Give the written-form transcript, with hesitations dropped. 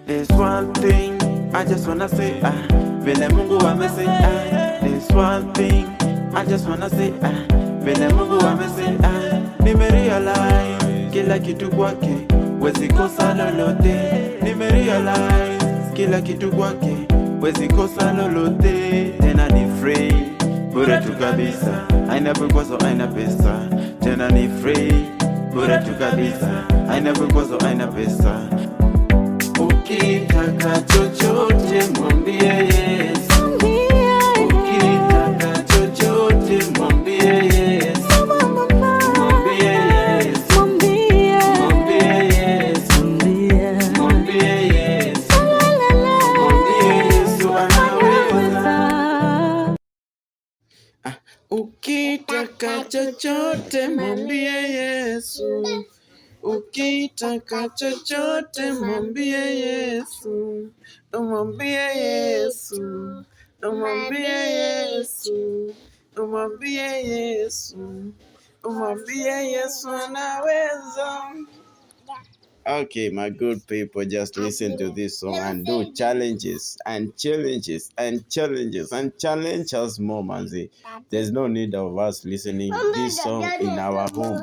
There's one thing I just wanna say, ah, vile Mungu amesay, ah. There's one thing I just wanna say, ah, vile Mungu amesay, ah. Nimerealize kila kitu kwake, wezi kosa lolote. Nimerealize kila kitu kwake, wezi kosa lolote. Tena ni free, bure tu kabisa, haina vikwazo, haina pesa. Tena ni free, bure tu kabisa, haina vikwazo, haina pesa. Ukitaka chochote mwambie Yesu. Ukitaka chochote mwambie Yesu. Mwambie Yesu. Mwambie Yesu. Mwambie Yesu. Mwambie Yesu anaweza. Ah, ukitaka chochote mwambie Yesu. Ukitaka chochote mwambie Yesu, mwambie Yesu, mwambie Yesu, mwambie Yesu, mwambie Yesu anaweza. Okay, my good people, just listen to this song and do challenges and challenges and challenges and challenge us more, manze. There's no need of us listening this song in our home.